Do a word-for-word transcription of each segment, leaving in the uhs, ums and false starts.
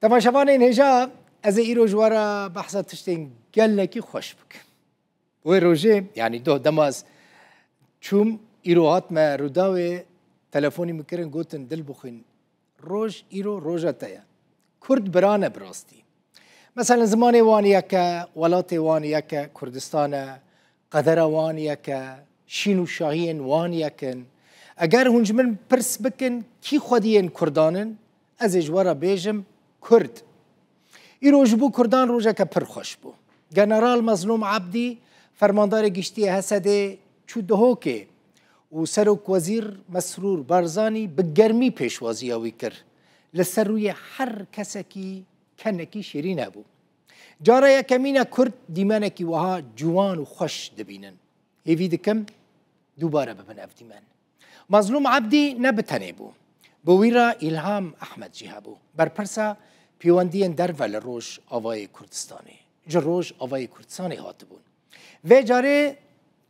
Temaşevanên hêja, ez ê îro ji we re behsa tiştên gelekî xweş bikim. Wê rojê, yanî doh dema ez çûm, îro hatime Rûdawê, telefonî min kirin, gotin, Dilbixwîn, roj îro roja te ye. Kurd birane bi rastî. Meselen, zimanê wan yek e, welatê wan yek e, Kurdistan e, qedera wan yek e, şîn û şahiyên wan yek in. Eger hûn ji min pirs bikin, kî xwediyên Kurdan in, ez ê ji we re bêjim, Kurd. Îro ji bo Kurdan rojeke pir xweş bû. General Mezlûm Ebdî, fermandarê giştî yê Hesedê, çû Dihokê û Serokwezîr Mesrûr Barzanî bi germî pêşwaziya wî kir. Li ser rûyê her kesekî kenekî şêrîn hebû. Cara yekemîn e Kurd dîmenekî wiha ciwan û xweş dibînin. Hêvî dikim dubare bibin ev dîmen. Mazlûm Ebdî ne bi tenê bû. Bi wî re Îlham Ehmed jî hebû. Berpirsa pêwendiyên derve li Rojavayê Kurdistanê, ji Rojavayê Kurdistanê hatibûn. Vê carê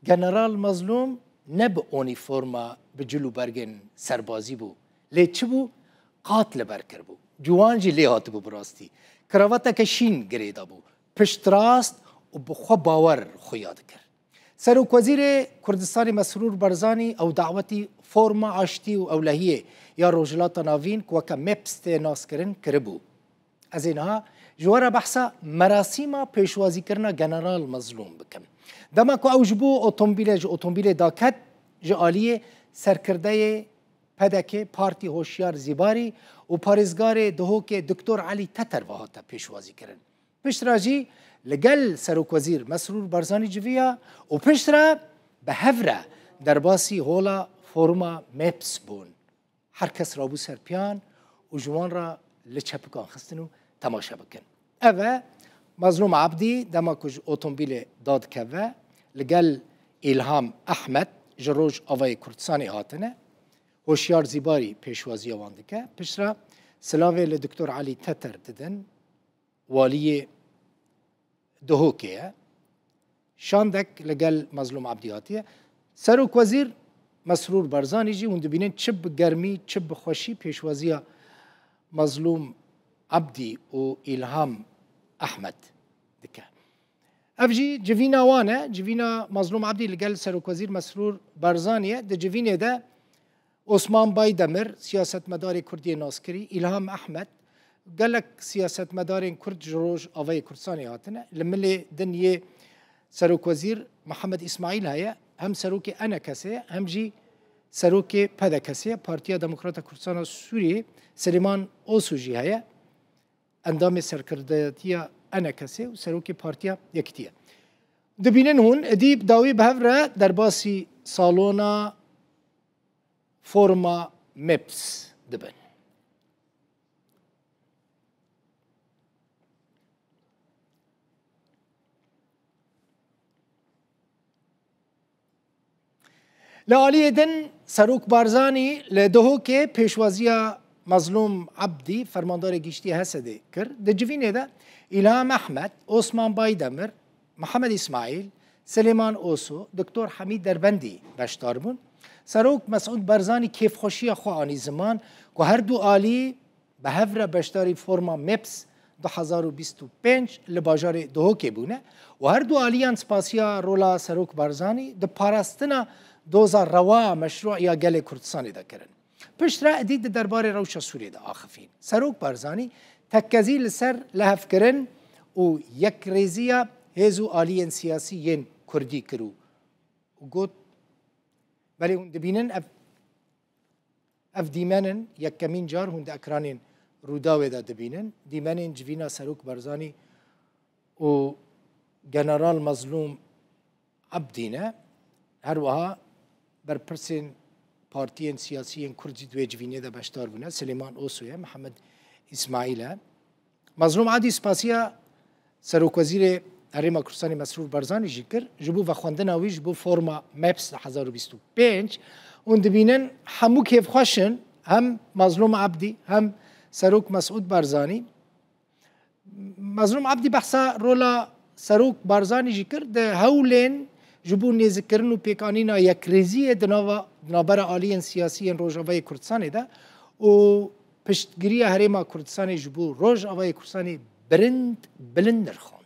General Mazlûm ne bi onîforma bi cil û bergên serbazî bû. Lê çi bû? Qat li ber kiribû. Ciwan jî lê hatibû bi rastî. Kravateke şîn girê dabû. Piştrast û bi xwe bawer xuya dikir. Serokwezîrê Kurdistanê Mesrûr Barzanî ew dawetî forma aştî û ewlehiyê ya Rojhilata Navîn ku weke MEPS tê naskirin kiribû. Ez ê niha ji we re behsa merasîma pêşwazîkirina General Mezlûm bikim. Dema ku ew ji bo otomobîlê, ji otomobîlê daket, ji aliyê serkirdeyê P D K, Partî Hoşyar Zîbarî û parêzgarê Dihokê Doktor Elî Teter ve hate pêşwazîkirin. Piştre jî li gel Serokwezîr Mesrûr Barzanî civiya û piştre bi hev re derbasî hola foruma MEPS bûn. Her kes rabû ser piyan û ji wan re li çepikan xistin û temaşe bikin. Ev e Mazlûm Abdî, dema ku ji otomobîlê dadikeve, li gel Îlham Ehmed ji Rojavayê Kurdistanê hatine. Hoşyar Zîbarî pêşwaziya wan dike. Piştre silavê li Doktor Elî Teter didin, waliyê Duhokê ye. Şandek li gel Mazlûm Abdî hatiye. Serokwezîr Mesrûr Barzanî jî, hûn dibînin, çi bi germî, çi bi xweşî pêşwaziya Mazlûm Abdî û Îlham Ehmed dike. Ev jî civîna wan e. Civîna Mazlûm Abdî li gel Serokwezîr Mesrûr Barzanî ye. Di civînê de Osman Baydemir, siyasetmedarê Kurd yê naskirî, Îlham Ehmed, gelek siyasetmedarên Kurd ji Rojavayê Kurdistanê hatine. Li milê din yê Serokwezîr Mihemed Îsmaîl heye, hem serokê ENKSê ye, hem jî serokê PDKSê ye, Partiya Demokrata Kurdistana Sûriyê, Silêman Osu jî heye, endamê serkirdeyatiya ENKSê û serokê Partiya Yekitî ye. Dibînin hûn, êdî bi dawî bi hev re derbasî salona foruma MEPS dibin. Li aliyê din Serok Barzanî li Duhokê pêşwaziya Mazlûm Abdî, fermandarê giştî Hesedê kir. Di civînê de Îlham Ehmed, Osman Baydemir, Mihemed Îsmaîl, Silêman Oso, Doktor Hemî Derbendî beşdar bûn. Serok Mesûd Barzanî kêfxweşiya xwe anî ziman ku her du alî bi hev re beşdarî forma MEPS du hezar û bîst û pênc li bajarê Duhokê bûne û her du aliyan spasiya rola Serok Barzanî di parastina doza rewa meşrû ya gelê Kurdistanê de kirin. Piştre êdî di derbarê rewşa Sûriyê de axifîn. Serok Barzanî tekkezî li ser lihevkirin û yekrêziya hêz û aliyên siyasî yên Kurdî kir û got, belê hûn dibînin ev, ev dîmen in, yekemîn car hûn di ekranên Rûdawê de dibînin, dîmenên civîna Serok Barzanî û General Mazlûm Abdî ne. Her wiha berpirsên partiyên siyasî yên Kurd jî di wê civînê de beşdar bûne. Silêman Oso ye, Mihemed Îsmaîl e. Mazlûm Abdî spasiya Serokwezîrê Herêma Kurdistanê Mesrûr Barzanî jî kir, ji bo vexwendina wî ji bo forma MEPS di hezar û bîst û pênc. Hûn dibînin hemû kêfxweş in, hem Mazlûm Abdî, hem Serok Mesûd Barzanî. Mazlûm Abdî behsa rola Serok Barzanî jî kir, di hewlên ji bo nêzikkirin û pêkanîna yekrêziyê di nava, di navbera aliyên siyasî yên Rojavayê Kurdistanê de û piştgiriya Herêma Kurdistanê ji bo Rojavayê Kurdistanê bilind, bilind nirxand.